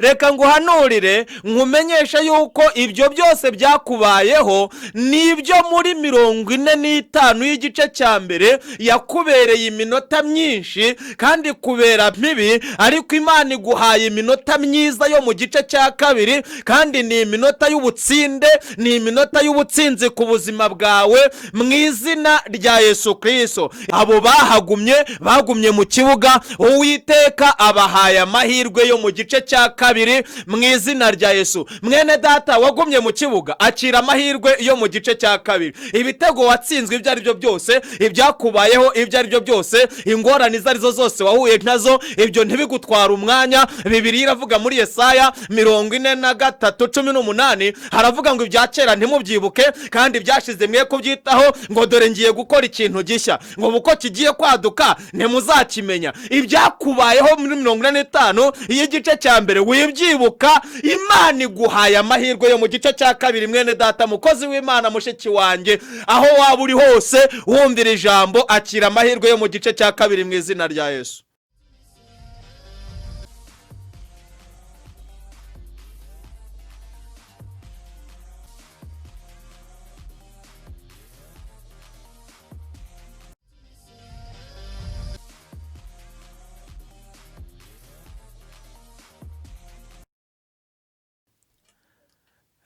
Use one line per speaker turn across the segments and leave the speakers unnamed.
Reka nguhanurire, nkumenyeshe yuko ibyo byose byakubayeho nibyo muri 45 y'igice cya mbere yakubereye iminota myinshi kandi kubera mibi, ariko Imana iguhaye iminota myiza yo mu gice cya kabiri, kandi ni iminota y'ubutsinde, ni iminota y'ubutsinzi ku buzima bwawe mu izina rya Yesu Kirisito. Abo bahagumye, bagumye mu kibuga, Uwiteka abahaye amahirwe yo mu gice cya kabiri mu izina rya Yesu. Mwene data wagumye mu kibuga, akira amahirwe yo mu gice cya kabiri. Ibitego watsinzwe ibyo ari byo byose, ibyakubayeho ibyo ari byo byose, ingorane izo ari zo zose wahuye nazo, ibyo ntibigutwara umwanya. Bibiliya iravuga muri Yesaya 43:18, haravuga ngo: "Ibya kera ntimubyibuke, kandi ibyashize mwe kubyitaho," ngo: "Dore ngiye gukora ikintu gishya," ngo: "Uko kigiye kwaduka ntimuzakimenya." Ibyakubayeho muri 45 y'igice cya mbere wibyibuka, Imana iguhaye amahirwe yo mu gice cya kabiri. Mwene data, mukozi w'Imana, mushiki wanjye, aho waba uri hose wumvira ijambo, akira amahirwe yo mu gice cya kabiri mu izina rya Yesu.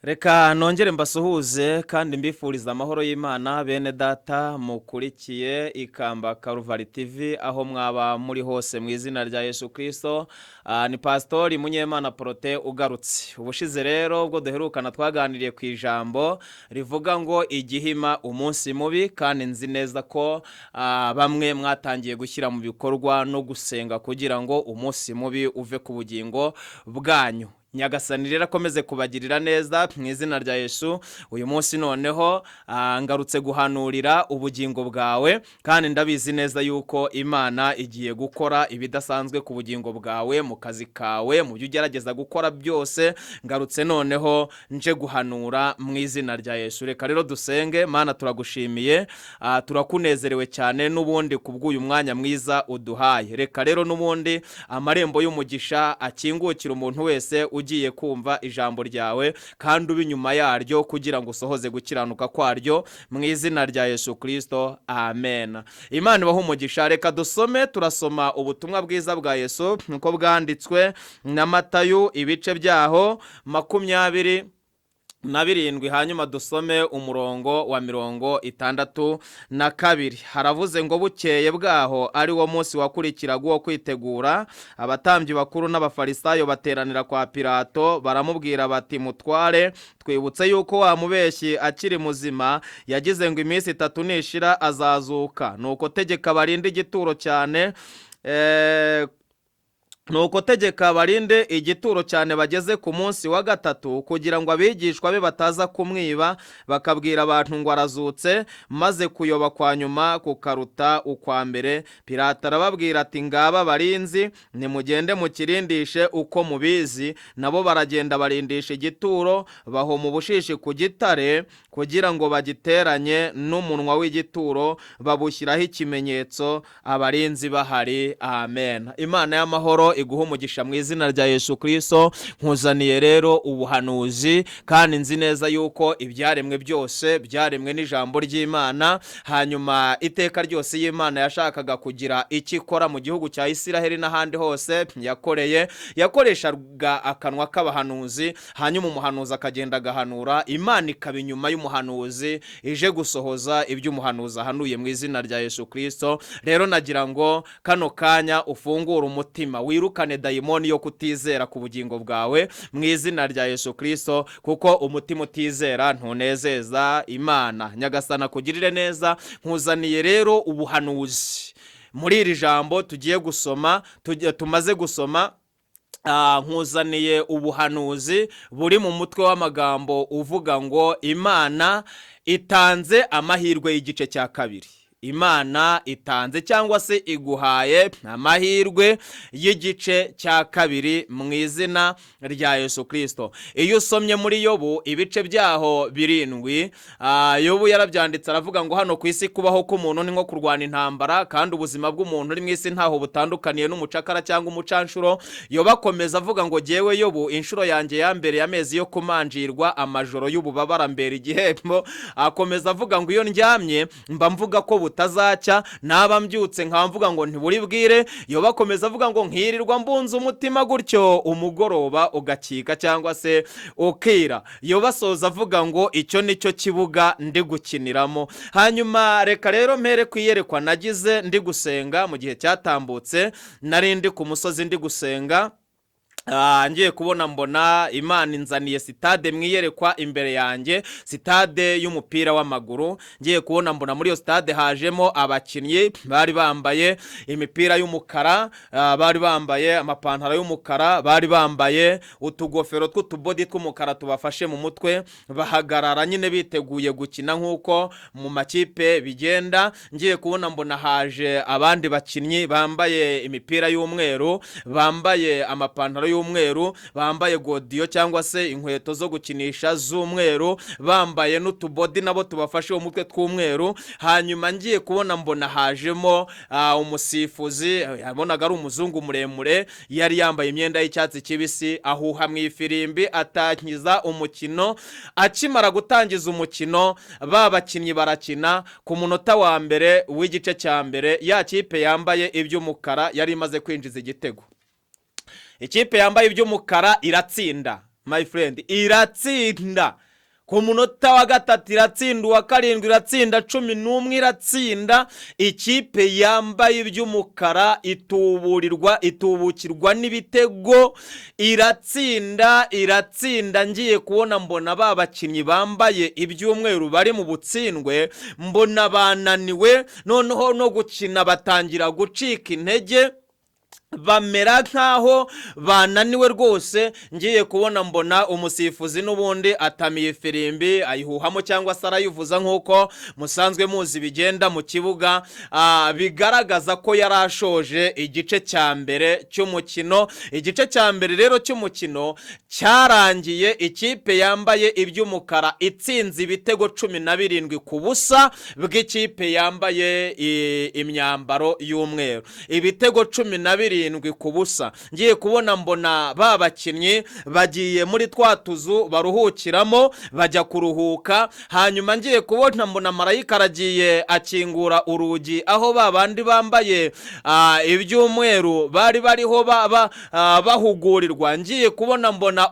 Reka nongere mbasuhuze kandi mbifuriza amahoro y'Imana, bene data mukurikiye Ikamba Karuvari TV, aho mwaba muri hose, mu izina rya Yesu Kirisito. Ni Pasitori Munyemana Porote ugarutse. Ubushize rero ubwo duherukana twaganiriye ku ijambo rivuga ngo igihima umunsi mubi, kandi nzi neza ko bamwe mwatangiye gushyira mu bikorwa no gusenga kugira ngo umunsi mubi uve ku bugingo bwanyu. Nyagasani rero akomeze kubagirira neza mu izina rya Yesu. Uyu munsi noneho ngarutse guhanurira ubugingo bwawe, kandi ndabizi neza yuko Imana igiye gukora ibidasanzwe ku bugingo bwawe, mu kazi kawe, mu byo ugerageza gukora byose. Ngarutse noneho nje guhanura mu izina rya Yesu. Reka rero dusenge. Mana, turagushimiye, turakunezerewe cyane n'ubundi kubw'uyu mwanya mwiza uduhaye. Reka rero n'ubundi amarembo y'umugisha akingukira umuntu wese ugiye kumva ijambo ryawe, kandi ube inyuma yaryo kugira ngo usohoze gukiranuka kwaryo mu izina rya Yesu Kirisito, amen. Imana ibahe umugisha. Reka dusome, turasoma ubutumwa bwiza bwa Yesu nkuko bwanditswe na Matayo, ibice byaho 27, hanyuma dusome umurongo wa 62. Haravuze ngo: "Bukeye bwaho, ari wo munsi wakurikiraga uwo kwitegura, abatambyi bakuru n'Abafarisayo bateranira kwa Pilato, baramubwira bati: 'Mutware, twibutse yuko wa mubeshyi akiri muzima yagize ngo iminsi 3 nishira azazuka. Nuko tegeka barinde igituro cyane, nuko tegeka barinde igituro cyane bageze ku munsi wa gatatu, kugira ngo abigishwa be bataza kumwiba bakabwira abantu ngo arazutse, maze kuyoba kwa nyuma kukaruta ukwa mbere.' Pilato arababwira ati: 'Ngaba barinzi, nimugende mukirindishe uko mubizi.' Nabo baragenda barindisha igituro, bahoma ubushishi ku gitare kugira ngo bagiteranye n'umunwa w'igituro, babushyiraho ikimenyetso abarinzi bahari." Amen. Imana y'amahoro iguha umugisha mu izina rya Yesu Kirisito. Nkuzaniye rero ubuhanuzi, kandi nzi neza yuko ibyaremwe byose byaremwe n'ijambo ry'Imana. Hanyuma iteka ryose y'Imana yashakaga kugira icyo ikora mu gihugu cya Isiraheli n'ahandi hose yakoreye, yakoreshaga akanwa k'abahanuzi, hanyuma umuhanuzi akagenda agahanura, Imana ikaba inyuma y'umuhanuzi ije gusohoza ibyo umuhanuzi ahanuye mu izina rya Yesu Kirisito. Rero nagira ngo kano kanya ufungure umutima, wirukane dayimoni yo kutizera ku bugingo bwawe mu izina rya Yesu Kirisito, kuko umutima utizera ntunezeza Imana. Nyagasana akugirire neza. Nkuzaniye rero ubuhanuzi muri iri jambo tugiye gusoma, tumaze gusoma. Nkuzaniye ubuhanuzi buri mu mutwe w'amagambo uvuga ngo: "Imana itanze amahirwe y'igice cya kabiri." Imana itanze cyangwa se iguhaye amahirwe y'igice cya kabiri mu izina rya Yesu Kirisito. Iyo usomye muri Yobu ibice byaho 7, Yobu yarabyanditse, aravuga ngo hano ku isi kubaho k'umuntu ni nko kurwana intambara, kandi ubuzima bw'umuntu uri mu isi ntaho butandukaniye n'umucakara cyangwa umucanshuro. Yobu akomeza avuga ngo jyewe Yobu, inshuro yanjye ya mbere y'amezi yo kumanjirwa, amajoro y'ububabara mbere igihembo. Akomeza avuga ngo iyo ndyamye mba mvuga ko butazacya, naba mbyutse nkaba mvuga ngo ntiburi bwire. Yobu akomeza avuga ngo nkirirwa mbunze umutima gutyo, umugoroba ugakika cyangwa se ukira. Yobu asoza avuga ngo icyo nicyo kibuga ndi gukiniramo. Hanyuma reka rero mpere ku iyerekwa nagize ndi gusenga mu gihe cyatambutse. Nari ndi ku musozi ndi gusenga. Ngiye kubona mbona Imana inzaniye sitade mu iyerekwa imbere yanjye, sitade y'umupira w'amaguru. Ngiye kubona mbona muri iyo sitade hajemo abakinnyi bari bambaye imipira y'umukara, bari bambaye amapantaro y'umukara, bari bambaye utugofero tw'utubodi tw'umukara tubafashe mu mutwe, bahagarara nyine biteguye gukina nk'uko mu makipe bigenda. Ngiye kubona mbona haje abandi bakinnyi bambaye imipira y'umweru, bambaye amapantaro y'umweru, bambaye godiyo cyangwa se inkweto zo gukinisha z'umweru, bambaye n'utubodi nabo tubafashe umutwe tw'umweru. Hanyuma ngiye kubona mbona hajemo umusifuzi, yabonaga ari umuzungu muremure, yari yambaye imyenda y'icyatsi kibisi, ahuha mu ifirimbi atangiza umukino. Akimara gutangiza umukino, ba bakinnyi barakina. Ku munota wa mbere w'igice cya mbere, ya kipe yambaye iby'umukara yari imaze kwinjiza igitego. Ikipe yambaye iby'umukara iratsinda, my friend, iratsinda ku munota wa 3, iratsinda uwa 7, iratsinda 11, iratsinda. Ikipe yambaye iby'umukara ituburirwa, itubukirwa n'ibitego, iratsinda, iratsinda. Ngiye kubona mbona ba bakinnyi bambaye iby'umweru bari mu butsindwe, mbona bananiwe, noneho no gukina batangira gucika intege, bamera nk'aho bananiwe rwose. Ngiye kubona mbona umusifuzi n'ubundi atamiye ifirimbi, ayihuhamo cyangwa se arayivuza nk'uko musanzwe muzi bigenda mu kibuga, bigaragaza ko yari ashoje igice cya mbere cy'umukino. Igice cya mbere rero cy'umukino cyarangiye ikipe yambaye iby'umukara itsinze ibitego 17 ku busa bw'ikipe yambaye imyambaro y'umweru, ibitego 17 ku busa. Ngiye kubona mbona ba bakinnyi bagiye muri twa tuzu baruhukiramo, bajya kuruhuka. Hanyuma ngiye kubona mbona marayika aragiye akingura urugi aho ba bandi bambaye iby'umweru bari bariho bahugurirwa. Ngiye kubona mbona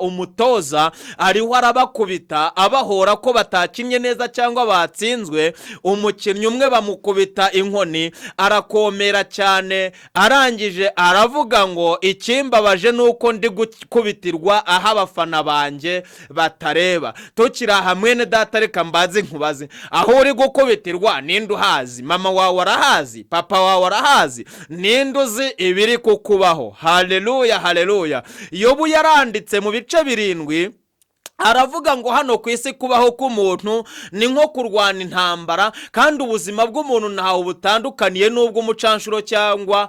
umutoza ariho arabakubita, abahora ko batakinnye neza cyangwa batsinzwe. Umukinnyi umwe bamukubita inkoni arakomera cyane, arangije aravuga ngo ikimbabaje ni uko ndi gukubitirwa aho abafana banjye batareba. Tukiri aha, mwene data, reka mbaze nkubaze: aho uri gukubitirwa ninde uhazi? Mama wawe arahazi? Papa wawe arahazi? Ninde uzi ibiri kukubaho? Haleluya, haleluya! Yobu yaranditse mu bice 7, aravuga ngo hano ku isi kubaho k'umuntu ni nko kurwana intambara, kandi ubuzima bw'umuntu ntawe butandukaniye n'ubw'umucanshuro cyangwa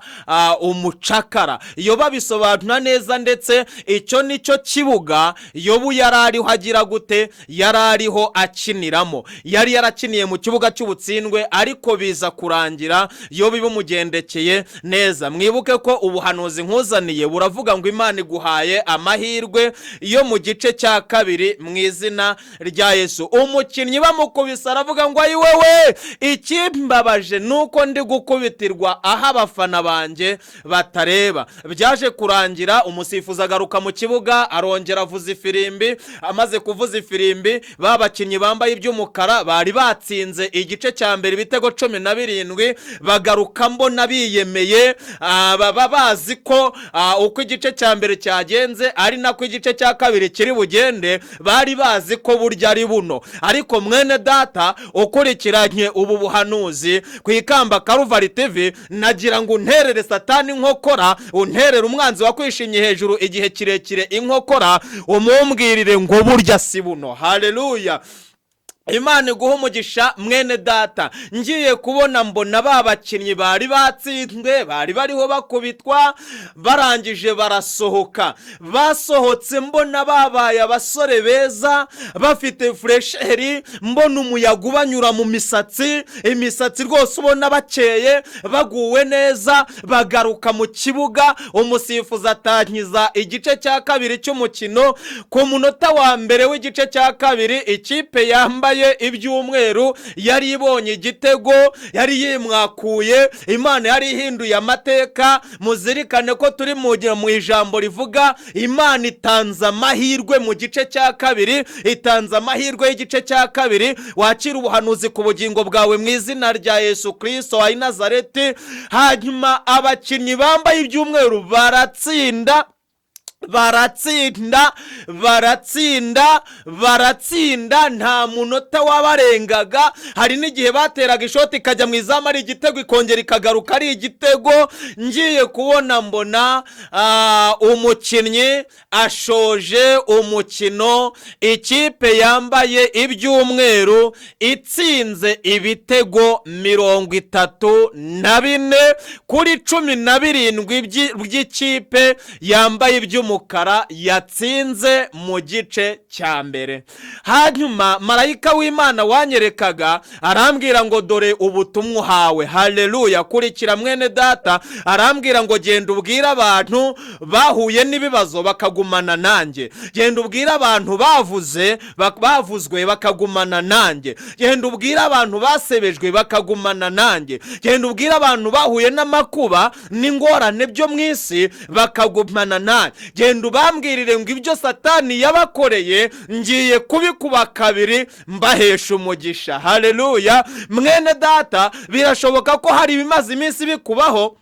umucakara. Iyo babisobanura neza, ndetse icyo ni cyo kibuga Yobu yari ariho agira gute? Yari ariho akiniramo. Yari yarakiniye mu kibuga cy'ubutsindwe, ariko biza kurangira Yobu bimugendekeye neza. Mwibuke ko ubuhanuzi nkuzaniye buravuga ngo Imana iguhaye amahirwe yo mu gice cya kabiri mu izina rya Yesu. Umukinnyi bamukubise aravuga ngo ayiwewe, ikimbabaje ni uko ndi gukubitirwa aho abafana banjye batareba. Byaje kurangira umusifuzi agaruka mu kibuga, arongera avuza ifirimbi. Amaze kuvuza ifirimbi, ba bakinnyi bambaye iby'umukara bari batsinze igice cya mbere ibitego 17 bagaruka mbona biyemeye, baba bazi ko uko igice cya mbere cyagenze ari nako igice cya kabiri kiri bugende. Bari bazi ko burya ari buno. Ariko mwene data ukurikiranye ubu buhanuzi ku Ikamba Karuvari TV, nagira ngo unterere Satani inkokora, unterere umwanzi wakwishimye hejuru igihe kirekire inkokora, umumbwirire ngo burya si buno. Haleluya! Imana iguha umugisha, mwene data. Ngiye kubona mbona ba bakinnyi bari batsinzwe, bari bariho bakubitwa, barangije barasohoka. Basohotse mbona babaye abasore beza, bafite fraîcheur, mbona umuyaga ubanyura mu misatsi, imisatsi rwose ubona bakeye, baguwe neza. Bagaruka mu kibuga, umusifuzi atangiza igice cya kabiri cy'umukino. Ku munota wa mbere w'igice cya kabiri, ikipe yambaye iby'umweru yari ibonye igitego, yari yimwakuye. Imana yari ihinduye amateka. Muzirikane ko turi mu ijambo rivuga Imana itanze amahirwe mu gice cya kabiri, itanze amahirwe y'igice cya kabiri. Wakira ubuhanuzi ku bugingo bwawe mu izina rya Yesu Kirisito wa Nazareti. Hanyuma abakinnyi bambaye iby'umweru baratsinda, baratsinda, baratsinda, baratsinda. Nta munota wabarengaga. Hari n'igihe bateraga ishoti ikajya mu izamu ari igitego, ikongera ikagaruka ari igitego. Ngiye kubona mbona umukinnyi ashoje umukino, ikipe yambaye iby'umweru itsinze ibitego 34 kuri 17 by'ikipe yambaye iby'umukara yatsinze mu gice cya mbere. Hanyuma marayika w'Imana wanyerekaga arambwira ngo: "Dore ubutumwa uhawe." Haleluya! Kurikira, mwene data. Arambwira ngo: "Genda ubwire abantu bahuye n'ibibazo bakagumana nanjye. Genda ubwire abantu bavuzwe bakagumana nanjye. Genda ubwire abantu basebejwe bakagumana nanjye. Genda ubwire abantu bahuye n'amakuba n'ingorane byo mu isi bakagumana nanjye. Genda ubambwirire ngo ibyo Satani yabakoreye ngiye kubikuba kabiri, mbahesha umugisha." Haleluya! Mwene data, birashoboka ko hari ibimaze iminsi bikubaho,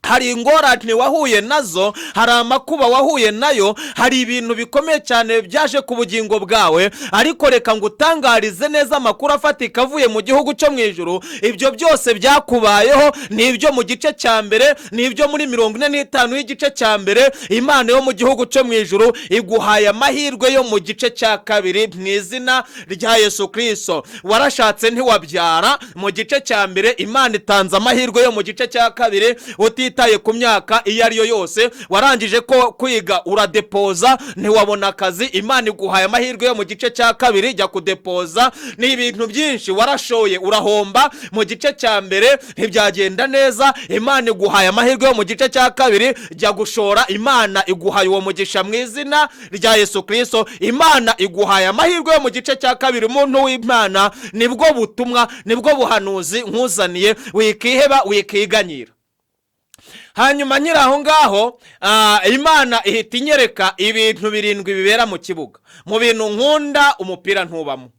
hari ingorane wahuye nazo, hari amakuba wahuye nayo, hari ibintu bikomeye cyane byaje ku bugingo bwawe. Ariko reka ngo utangarize neza amakuru afatika avuye mu gihugu cyo mu ijuru: ibyo byose byakubayeho ni ibyo mu gice cya mbere, ni ibyo muri 45 y'igice cya mbere. Imana yo mu gihugu cyo mu ijuru iguhaye amahirwe yo mu gice cya kabiri mu izina rya Yesu Kirisito. Warashatse ntiwabyara mu gice cya mbere, Imana itanze amahirwe yo mu gice cya kabiri utitaye ku myaka iyo ari yo yose. Warangije ko kwiga uradepoza ntiwabona akazi, Imana iguhaye amahirwe yo mu gice cya kabiri, jya kudepoza. Ni ibintu byinshi. Warashoye urahomba mu gice cya mbere, ntibyagenda neza, Imana iguhaye amahirwe yo mu gice cya kabiri, jya gushora. Imana iguhaye uwo mugisha mu izina rya Yesu Kirisito. Imana iguhaye amahirwe yo mu gice cya kabiri. Umuntu w'Imana, nibwo butumwa, nibwo buhanuzi nkuzaniye. Wikiheba, wikiganyira. Hanyuma nkiri aho ngaho, Imana ihita inyereka ibintu birindwi bibera mu kibuga. Mu bintu nkunda, umupira ntubamo.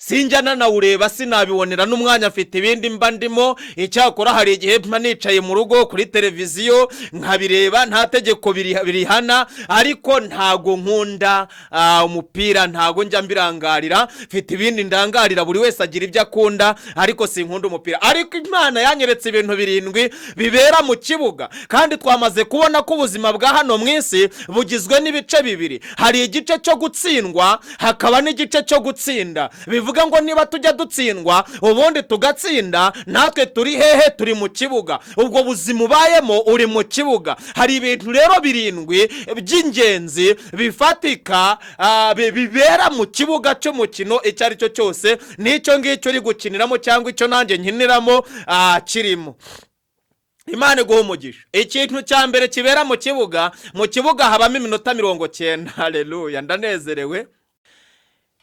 Sinjya nanawureba, sinabibonera n'umwanya, afite ibindi mba ndimo. Icyakora hari igihe mba nicaye mu rugo kuri televiziyo nkabireba, nta tegeko birihana, ariko ntago nkunda umupira, ntago njya mbirangarira, mfite ibindi ndangarira. Buri wese agira ibyo akunda, ariko sinkunda umupira. Ariko Imana yanyeretse ibintu birindwi bibera mu kibuga. Kandi twamaze kubona ko ubuzima bwa hano mu isi bugizwe n'ibice bibiri: hari igice cyo gutsindwa, hakaba n'igice cyo gutsinda. Bivuga ngo niba tujya dutsindwa ubundi tugatsinda, natwe turi hehe? Turi mu kibuga. Ubwo buzima ubayemo, uri mu kibuga. Hari ibintu rero birindwi by'ingenzi bifatika bibera mu kibuga cy'umukino icyo ari cyo cyose, n'icyo ngicyo uri gukiniramo cyangwa icyo nanjye nkiniramo kirimo. Imana iguha umugisha. Ikintu cya mbere kibera mu kibuga: mu kibuga habamo iminota 90. Haleluya, ndanezerewe.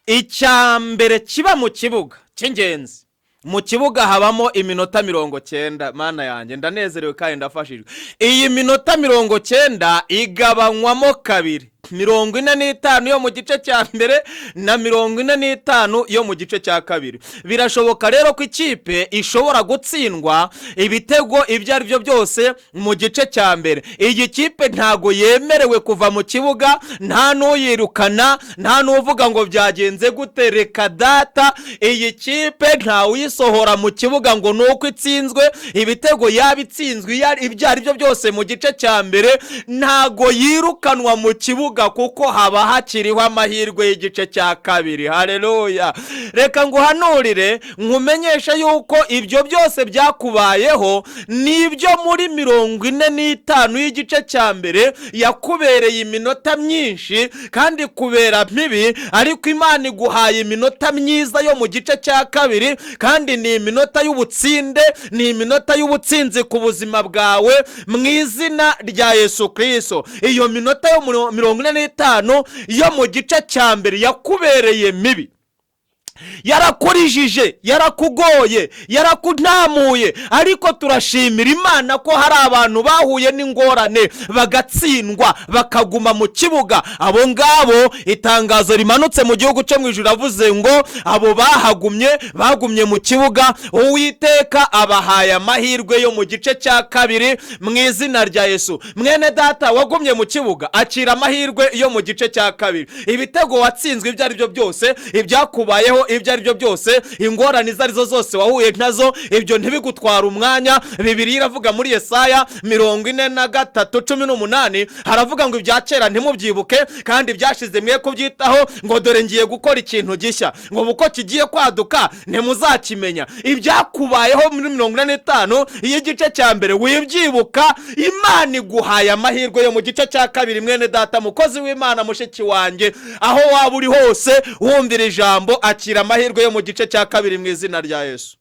Icya mbere kiba mu kibuga cy'ingenzi: mu kibuga habamo iminota 90. Mana yanjye, ndanezerewe kandi ndafashijwe. Iyi minota 90 igabanywamo kabiri: 45 yo mu gice cya mbere na 45 yo mu gice cya kabiri. Birashoboka rero ko ikipe ishobora gutsindwa ibitego ibyo ari byo byose mu gice cya mbere. Iyi kipe ntago yemerewe kuva mu kibuga, nta n'uyirukana, nta n'uvuga ngo byagenze gute. Reka data, iyi kipe ntawuyisohora mu kibuga ngo ni uko itsinzwe ibitego. Yaba itsinzwe ibyo ari byo byose mu gice cya mbere, ntago yirukanwa mu kibuga. kibuga, kuko haba hakiriho amahirwe y'igice cya kabiri. Hareruya! Reka nguhanurire, nkumenyeshe yuko ibyo byose byakubayeho nibyo muri 45 y'igice cya mbere yakubereye iminota myinshi kandi kubera mibi, ariko Imana iguhaye iminota myiza yo mu gice cya kabiri, kandi ni iminota y'ubutsinde, ni iminota y'ubutsinzi ku buzima bwawe mu izina rya Yesu Kirisito. Iyo minota yo 45 yo mu gice cya mbere yakubereye mibi, yarakurijije, yarakugoye, yarakunamuye, ariko turashimira Imana ko hari abantu bahuye n'ingorane bagatsindwa, bakaguma mu kibuga. Abo ngabo, itangazo rimanutse mu gihugu cyo mu ijuru avuze ngo abo bahagumye, bagumye mu kibuga, Uwiteka abahaye amahirwe yo mu gice cya kabiri mu izina rya Yesu. Mwene data wagumye mu kibuga, akira amahirwe yo mu gice cya kabiri. Ibitego watsinzwe ibyo ari byo byose, ibyakubayeho ibyo ari byo byose, ingorane izo arizo zose wahuye nazo, ibyo ntibigutwara umwanya. Bibiliya iravuga muri Yesaya 43:18, haravuga ngo: "Ibya kera ntimubyibuke, kandi ibyashize mwe kubyitaho," ngo: "Dore ngiye gukora ikintu gishya," ngo: "uko kigiye kwaduka ntimuzakimenya." Ibyakubayeho muri 45 y'igice cya mbere wibyibuka. Imana iguhaye amahirwe yo mu gice cya kabiri. Mwene data, mukozi w'Imana, mushiki wanjye, aho waba uri hose wumvira ijambo, akira amahirwe yo mu gice cya kabiri mu izina rya Yesu.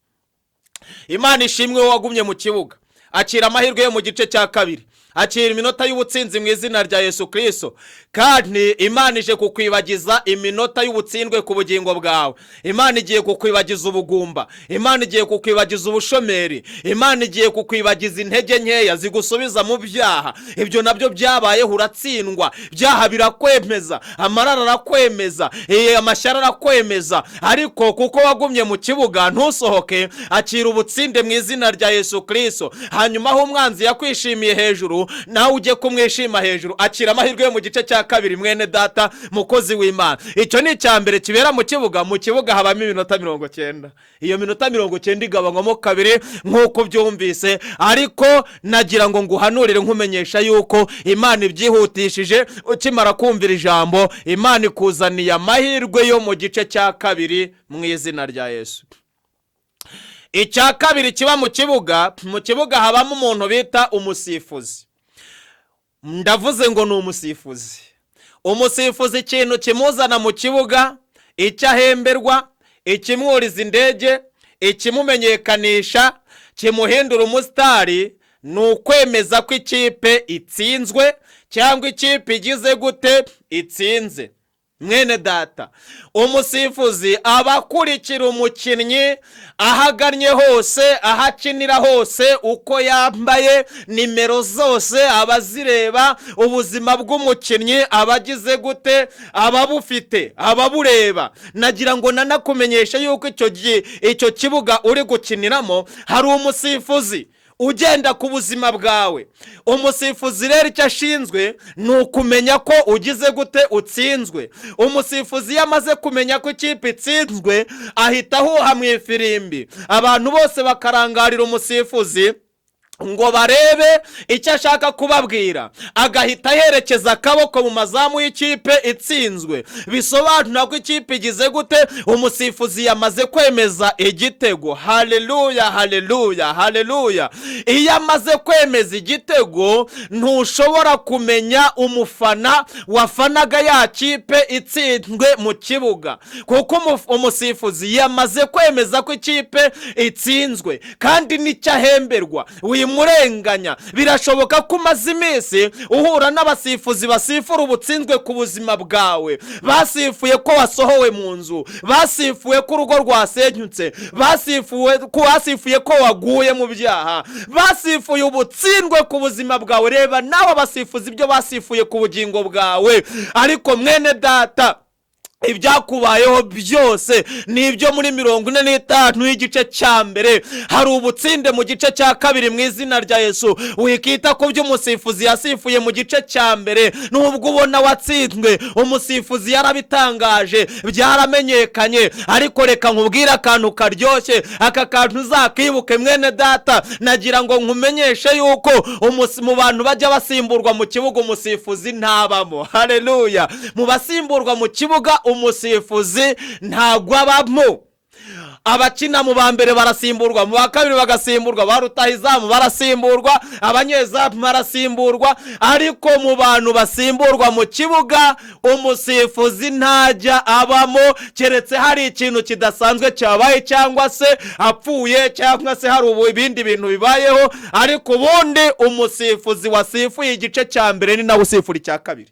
Imana ishimwe. Wowe wagumye mu kibuga, akira amahirwe yo mu gice cya kabiri, akira iminota y'ubutsinzi mu izina rya Yesu Kirisito. Kandi Imana ije kukwibagiza iminota y'ubutsindwe ku bugingo bwawe. Imana igiye kukwibagiza ubugumba, Imana igiye kukwibagiza ubushomeri, Imana igiye kukwibagiza intege nkeya zigusubiza mu byaha. Ibyo nabyo byabayeho, uratsindwa, ibyaha birakwemeza, amarara arakwemeza, amashyari arakwemeza, ariko kuko wagumye mu kibuga ntusohoke, akira ubutsinde mu izina rya Yesu Kirisito. Hanyuma aho umwanzi yakwishimiye hejuru, nawe ujye kumwishima hejuru. Akira amahirwe yo mu gice cya kabiri, mwene data, mukozi w'Imana. Icyo ni icya mbere kibera mu kibuga. Mu kibuga habamo iminota 90. Iyo minota 90 igabanywamo kabiri nk'uko byumvise, ariko nagira ngo nguhanurire nkumenyesha yuko Imana ibyihutishije. Ukimara kumvira ijambo, Imana ikuzaniye amahirwe yo mu gice cya kabiri mu izina rya Yesu. Icya kabiri kiba mu kibuga, mu kibuga habamo umuntu bita umusifuzi. Ndavuze ngo ni umusifuzi. Umusifuzi, ikintu kimuzana mu kibuga, icyo ahemberwa, ikimwuriza indege, ikimumenyekanisha, kimuhindura umusitari, ni ukwemeza ko ikipe itsinzwe cyangwa ikipe igize gute? Itsinze. Mwene data, umusifuzi aba akurikira umukinnyi aho agannye hose, aho akinira hose, uko yambaye, nimero zose aba azireba. Ubuzima bw'umukinnyi aba agize gute? Aba abufite, aba abureba. Nagira ngo nanakumenyeshe yuko icyo gihe, icyo kibuga uri gukiniramo, hari umusifuzi ugenda ku buzima bwawe. Umusifuzi rero icyo ashinzwe ni ukumenya ko ugize gute? Utsinzwe. Umusifuzi iyo amaze kumenya ko ikipe itsinzwe, ahita ahuha mu ifirimbi, abantu bose bakarangarira umusifuzi ngo barebe icyo ashaka kubabwira, agahita yerekeza akaboko mu mazamu y'ikipe itsinzwe, bisobanura ko ikipe igize gute? Umusifuzi yamaze kwemeza igitego. Haleluya, haleluya, haleluya! Iyo amaze kwemeza igitego, ntushobora kumenya umufana wafanaga ya kipe itsinzwe mu kibuga, kuko umusifuzi yamaze kwemeza ko ikipe itsinzwe, kandi nicyo ahemberwa. Wimurenganya. Birashoboka ko umaze iminsi uhura n'abasifuzi basifura ubutsinzwe ku buzima bwawe. Basifuye ko wasohowe mu nzu, basifuye ko urugo rwasenyutse, basifuye ko waguye mu byaha, basifuye ubutsindwe ku buzima bwawe. Reba nawe abasifuzi ibyo basifuye ku bugingo bwawe. Ariko mwene data Ibyakubayeho byose ni ibyo muri 45 y'igice cya mbere. Hari ubutsinde mu gice cya kabiri mu izina rya Yesu. Wikita ku byo umusifuzi yasifuye mu gice cya mbere. Nubwo ubona watsinzwe, umusifuzi yarabitangaje, byaramenyekanye, ariko reka nkubwire akantu karyoshye. Aka kantu uzakibuke, mwene data. Nagira ngo nkumenyeshe yuko mu bantu bajya basimburwa mu kibuga, umusifuzi ntabamo. Haleluya! Mu basimburwa mu kibuga, umusifuzi ntabwo abamo. Abakina mu ba mbere barasimburwa, mu ba kabiri bagasimburwa, ba rutahizamu barasimburwa, abanyezamu barasimburwa, ariko mu bantu basimburwa mu kibuga, umusifuzi ntajya abamo, keretse hari ikintu kidasanzwe cyabaye, cyangwa se apfuye, cyangwa se hari ibindi bintu bibayeho. Ariko ubundi umusifuzi wasifuye igice cya mbere ni nawe usifura icya kabiri.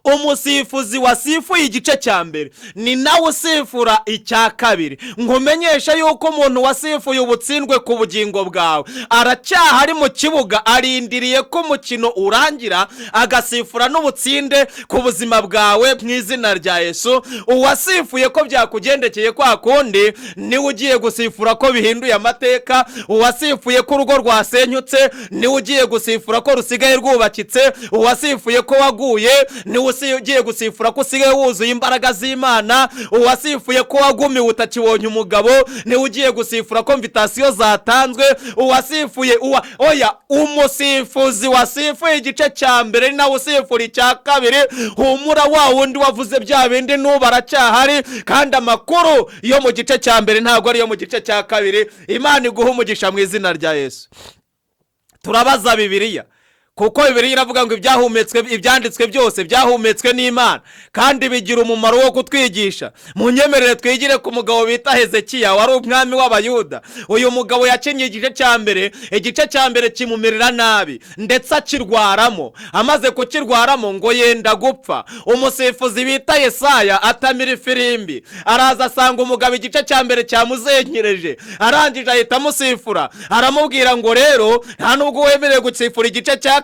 Umusifuzi wasifuye igice cya mbere ni nawe usifura icya kabiri. Nkumenyeshe yuko umuntu wasifuye ubutsindwe ku bugingo bwawe aracyahari mu kibuga, arindiriye ko umukino urangira agasifura n'ubutsinde ku buzima bwawe mu izina rya Yesu. Uwasifuye ko byakugendekeye kwa kundi, niwe ugiye gusifura ko bihinduye amateka. Uwasifuye ko urugo rwasenyutse, niwe ugiye gusifura ko rusigaye rwubakitse. Uwasifuye ko waguye, niwe ugiye gusifura ko usigaye wuzuye imbaraga z'Imana. Uwasifuye ko wagumiwe, utakibonye umugabo, niwe ugiye gusifura ko invitation zatanzwe. Uwasifuye uwa oya, umusifuzi wasifuye igice cya mbere ni nawe usifura icya kabiri. Humura, wa wundi wavuze bya bindi n'ubu aracyahari, kandi amakuru yo mu gice cya mbere ntabwo ariyo mu gice cya kabiri. Imana iguha umugisha mu izina rya Yesu. Turabaza Bibiliya, kuko Bibiliya iravuga ngo ibyahumetswe, ibyanditswe byose byahumetswe n'Imana kandi bigira umumaro wo kutwigisha. Mu nyemerere twigire ku mugabo bita Hezekiya, wari umwami w'Abayuda. Uyu mugabo yakinnye igice cya mbere, igice cya mbere kimumerera nabi, ndetse akirwaramo. Amaze kukirwaramo ngo yenda gupfa, umusifuzi bita Yesaya atamira ifirimbi, araza asanga umugabo igice cya mbere cyamuzengereje. Arangije ahita amusifura, aramubwira ngo: "Rero nta nubwo wemerewe gusifura igice cya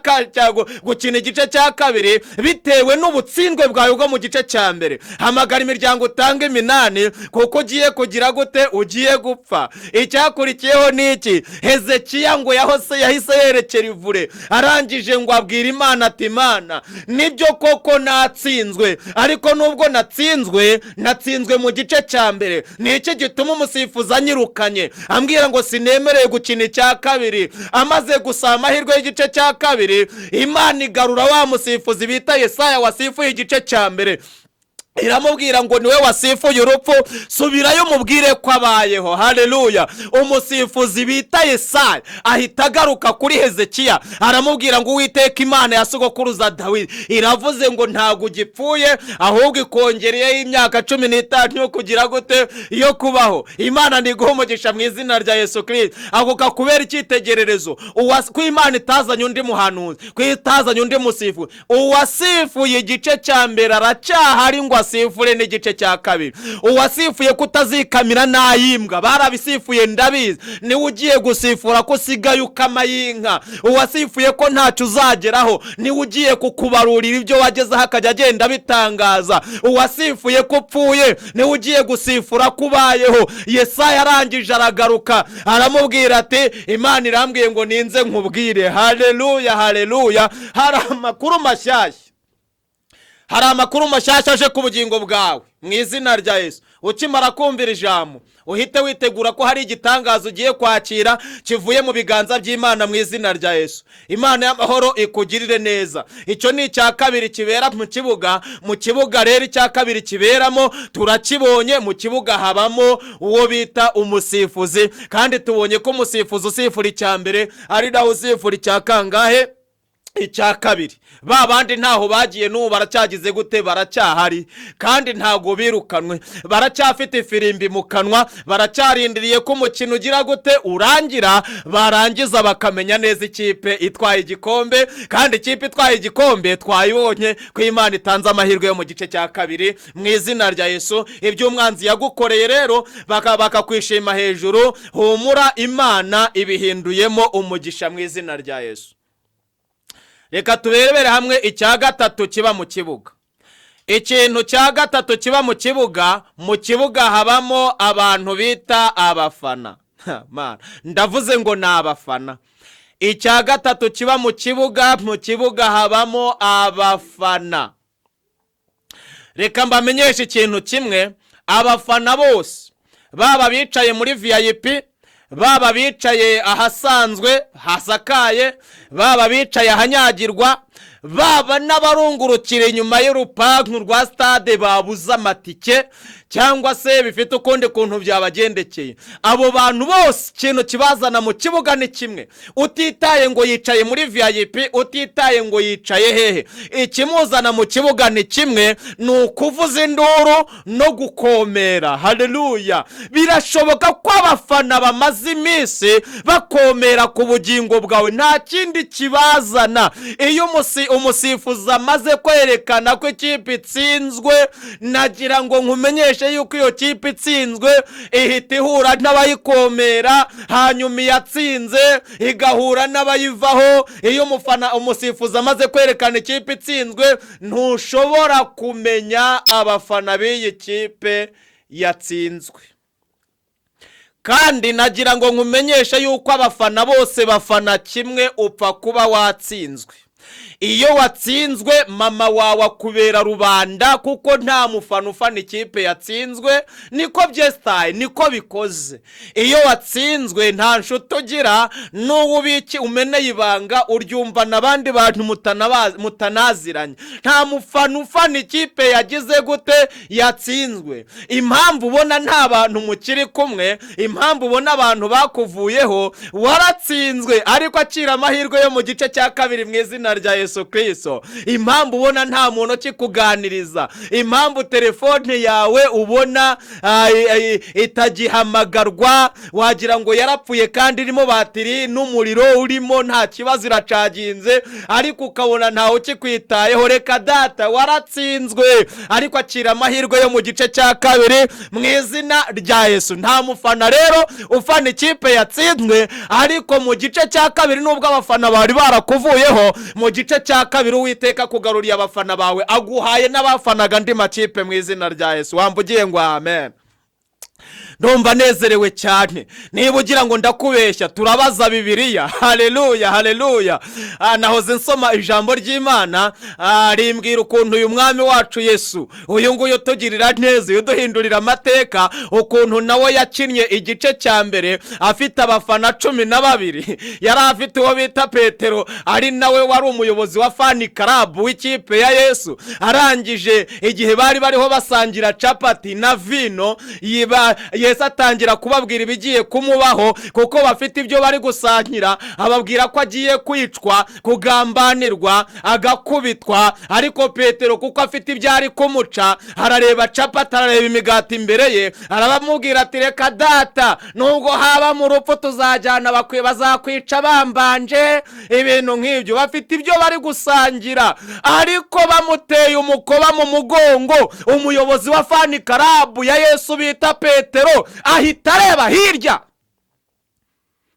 gukina igice cya kabiri bitewe n'ubutsindwe bwawe bwo mu gice cya mbere. Hamagara imiryango, utanga iminani, kuko ugiye kugira gute? Ugiye gupfa." Icyakurikiyeho ni iki? Hezekiya ngo yahise yerekera ivure, arangije ngo abwira Imana ati: "Imana, nibyo koko natsinzwe, ariko nubwo natsinzwe, natsinzwe mu gice cya mbere. Ni iki gituma umusifuzi anyirukanye, ambwira ngo sinemerewe gukina icya kabiri?" Amaze gusaba amahirwe y'igice cya kabiri, Imana igarura wa musifuzi bita Yesaya wasifuye igice cya mbere, iramubwira ngo: "Niwe wasifuye urupfu, subirayo umubwire ko abayeho." Haleluya! Umusifuzi bita Yesaya ahita agaruka kuri Hezekiya, aramubwira ngo: "Uwiteka Imana ya sogokuruza Dawidi iravuze ngo ntabwo ugipfuye, ahubwo ikongereyeho imyaka 15 yo kugira gute? Yo kubaho." Imana ntiguha umugisha mu izina rya Yesu Kirisito. Ako kakubera icyitegererezo ko Imana itazanye undi muhanuzi, ko itazanye undi musifuzi. Uwasifuye igice cya mbere aracyahari ngo asifure n'igice cya kabiri. Uwasifuye kutazikamira n'ay'imbwa, barabisifuye ndabizi, niwe ugiye gusifura ko usigaye ukama y'inka. Uwasifuye ko ntacyo uzageraho, niwe ugiye kukubarurira ibyo wagezeho, akajya agenda abitangaza. Uwasifuye ko upfuye, niwe ugiye gusifura ko ubayeho. Yesaya arangije aragaruka, aramubwira ati: "Imana irambwiye ngo ninze nkubwire." Haleluya, haleluya! Hari amakuru mashyashya, hari amakuru mashyashya aje ku bugingo bwawe mu izina rya Yesu. Ukimara kumvira ijambo, uhite witegura ko hari igitangaza ugiye kwakira kivuye mu biganza by'Imana mu izina rya Yesu. Imana y'amahoro ikugirire neza. Icyo ni icya kabiri kibera mu kibuga. Mu kibuga rero, icya kabiri kiberamo turakibonye. Mu kibuga habamo uwo bita umusifuzi, kandi tubonye ko umusifuzi usifura icya mbere ari nawe usifura icya kangahe? Icya kabiri. Ba bandi ntaho bagiye, n'ubu baracyagize gute? Baracyahari, kandi ntabwo birukanwe. Baracyafite ifirimbi mu kanwa, baracyarindiriye ko umukino ugira gute? Urangira, barangiza bakamenya neza ikipe itwaye igikombe. Kandi ikipe itwaye igikombe twayibonye, ko Imana itanze amahirwe yo mu gice cya kabiri mu izina rya Yesu. Ibyo umwanzi yagukoreye rero bakakwishima hejuru, humura, Imana ibihinduyemo umugisha mu izina rya Yesu. Reka turebere hamwe icya gatatu kiba mu kibuga. Ikintu cya gatatu kiba mu kibuga, mu kibuga habamo abantu bita abafana. Ha, Mana, ndavuze ngo ni abafana. Icya gatatu kiba mu kibuga, mu kibuga habamo abafana. Reka mbamenyeshe ikintu kimwe: abafana bose, baba bicaye muri VIP, baba bicaye ahasanzwe hasakaye, baba bicaye ahanyagirwa, baba n'abarungurukira inyuma y'urupangu rwa stade babuze amatike cyangwa se bifite ukundi kuntu byabagendekeye, abo bantu bose ikintu kibazana mu kibuga ni kimwe. Utitaye ngo yicaye muri VIP, utitaye ngo yicaye hehe, ikimuzana mu kibuga ni kimwe, ni ukuvuza induru no gukomera. Haleluya! Birashoboka ko abafana bamaze iminsi bakomera ku bugingo bwawe, nta kindi kibazana. Iyo umusifuzi amaze kwerekana ko ikipe itsinzwe, nagira ngo nkumenyeshe yuko iyo kipe itsinzwe ihita ihura n'abayikomera, hanyuma iyatsinze igahura n'abayivaho. Iyo umufana, umusifuzi amaze kwerekana ikipe itsinzwe, ntushobora kumenya abafana b'iyi kipe yatsinzwe. Kandi nagira ngo nkumenyeshe yuko abafana bose bafana kimwe, upfa kuba watsinzwe. Iyo watsinzwe, mama wawe akubera rubanda, kuko nta mufana ufana ikipe yatsinzwe. Niko byesitaye, niko bikoze. Iyo watsinzwe nta nshuti ugira, n'uwo ubiki umeneye ibanga uryumva n'abandi bantu mutanaziranye. Nta mufana ufana ikipe yagize gute? Yatsinzwe. Impamvu ubona nta bantu mukiri kumwe, impamvu ubona abantu bakuvuyeho, waratsinzwe. Ariko akira amahirwe yo mu gice cya kabiri mu izina rya Yesu Kirisito. Impamvu ubona nta muntu ukikuganiriza, impamvu telefone yawe ubona itagihamagarwa, wagira ngo yarapfuye kandi irimo batiri n'umuriro urimo, nta kibazo, iracaginze, ariko ukabona ntawe ukikwitayeho, reka data, waratsinzwe. Ariko akira amahirwe yo mu gice cya kabiri mu izina rya Yesu. Nta mufana rero ufana ikipe yatsinzwe, ariko mu gice cya kabiri, nubwo abafana bari barakuvuyeho, mu gice cya kabiri Uwiteka kugaruriye abafana bawe, aguhaye n'abafanaga andi makipe mu izina rya Yesu. Wambugiye ngo amen? Ndumva nezerewe cyane. Niba ugira ngo ndakubeshya, turabaza Bibiliya. Haleluya, haleluya! Nahoze nsoma ijambo ry'Imana, rimbwira ukuntu uyu mwami wacu Yesu, uyu nguyu utugirira neza, uyu uduhindurira amateka, ukuntu nawe yakinnye igice cya mbere afite abafana 12. Yari afite uwo bita Petero, ari nawe wari umuyobozi wa fan club w'ikipe ya Yesu. Arangije, igihe bari bariho basangira capati na vino, yiba Yesu atangira kubabwira ibigiye kumubaho, kuko bafite ibyo bari gusangira. Ababwira ko agiye kwicwa, kugambanirwa, agakubitwa. Ariko Petero, kuko afite ibyo ari kumuca, arareba capati, arareba imigati imbere ye, arabamubwira ati: "Reka data, nubwo haba mu rupfu tuzajyana, bazakwica bambanje." Ibintu nk'ibyo, bafite ibyo bari gusangira. Ariko bamuteye umukoba mu mugongo, umuyobozi wa fan club ya Yesu bita Petero ahita areba hirya.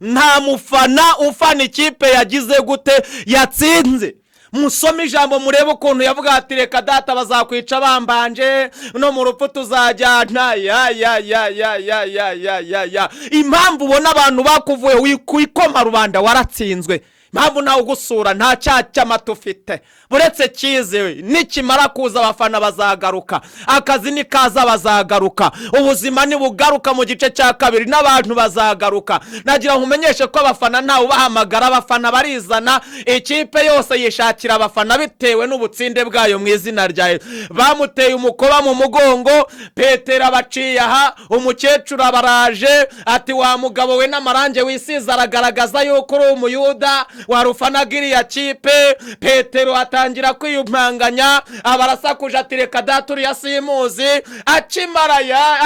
Nta mufana ufana ikipe yagize gute? Yatsinze. Musome ijambo murebe ukuntu yavuga ati: "Reka data, bazakwica bambanje, no mu rupfu tuzajyana." Ya ya ya ya ya ya ya ya ya! Impamvu ubona abantu bakuvuye, wikoma rubanda, waratsinzwe. Impamvu ntawe ugusura, nta cyaha cy'amata ufite buretse cyizewe. Nikimara kuza abafana bazagaruka, akazi nikaza bazagaruka, ubuzima nibugaruka mu gice cya kabiri n'abantu bazagaruka. Nagira ngo umenyeshe ko abafana ntawe ubahamagara, abafana barizana. Ikipe yose yishakira abafana bitewe n'ubutsinde bwayo mu izina rya Yesu. Bamuteye umukoba mu mugongo, Petero abaciye aha, umukecuru abaraje ati: "Wa mugabo we, n'amarange wisize aragaragaza yuko uri umuyuda warufanaga iriya kipe." Petero atangira kwiyumanganya, aba arasakuje ati: "Reka data, uriya simuzi."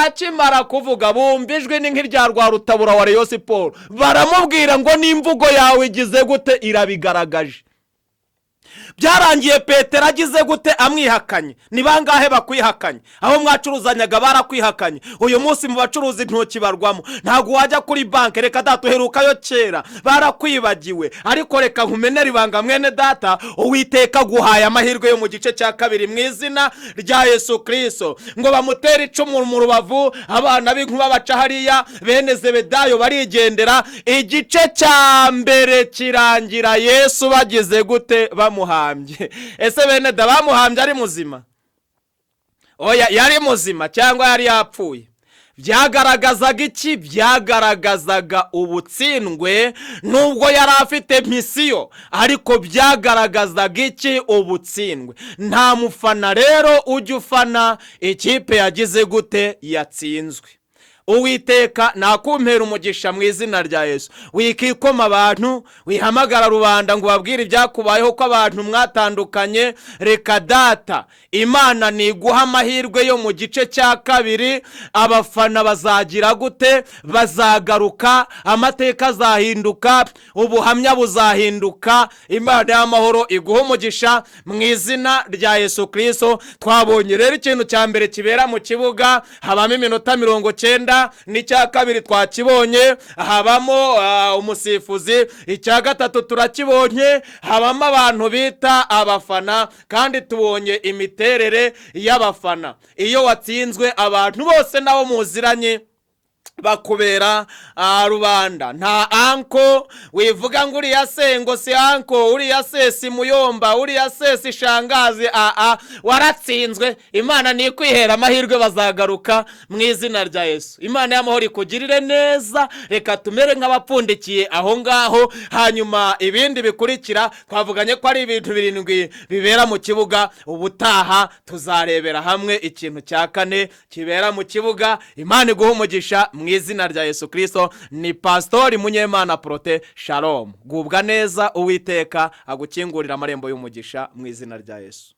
Akimara kuvuga, bumva ijwi ni nk'irya Rwarutabura wa Rayon Sports, baramubwira ngo: "N'imvugo yawe igize gute? Irabigaragaje." Byarangiye Petero agize gute? Amwihakanye. Ni bangahe bakwihakanye? Aho mwacuruzanyaga barakwihakanye. Uyu munsi mu bacuruzi ntukibarwamo, ntabwo wajya kuri banki, reka data, uherukayo kera, barakwibagiwe. Ariko reka nkumenere ibanga, mwene data, Uwiteka aguhaye amahirwe yo mu gice cya kabiri mu izina rya Yesu Kirisito. Ngo bamutere icumu mu rubavu, abana b'inkuba baca hariya, bene Zebedayo barigendera. Igice cya mbere kirangira Yesu bagize gute? Bamuhambye. Ese bene da, bamuhambye ari muzima? Oya, yari muzima cyangwa yari yapfuye? Byagaragazaga iki? Byagaragazaga ubutsindwe. Nubwo yari afite mission, ariko byagaragazaga iki? Ubutsindwe. Nta mufana rero ujya ufana ikipe yagize gute? Yatsinzwe. Uwiteka nakumpera umugisha mu izina rya Yesu. Wikikoma abantu, wihamagara rubanda ngo ubabwire ibyakubayeho, ko abantu mwatandukanye. Reka data, Imana niguha amahirwe yo mu gice cya kabiri, abafana bazagira gute? Bazagaruka, amateka azahinduka, ubuhamya buzahinduka. Imana y'amahoro iguha umugisha mu izina rya Yesu Kirisito. Twabonye rero ikintu cya mbere kibera mu kibuga, habamo iminota 90. N'icya kabiri twakibonye, habamo umusifuzi. Icya gatatu turakibonye, habamo abantu bita abafana, kandi tubonye imiterere y'abafana. Iyo watsinzwe, abantu bose nabo muziranye bakubera rubanda. Nta uncle wivuga ngo uriya se ngo si uncle, uriya se si muyomba, uriya se si shangazi. Aa, waratsinzwe. Imana ni ikwihera amahirwe, bazagaruka mu izina rya Yesu. Imana y'amahoro ikugirire neza. Reka tumere nk'abapfundikiye aho ngaho, hanyuma ibindi bikurikira, twavuganye ko ari ibintu birindwi bibera mu kibuga. Ubutaha tuzarebera hamwe ikintu cya kane kibera mu kibuga. Imana iguha umugisha mu izina rya Yesu Kirisito. Ni Pasitori Munyemana Porote. Shalom, gubwa neza, Uwiteka agukingurira amarembo y'umugisha mu izina rya Yesu.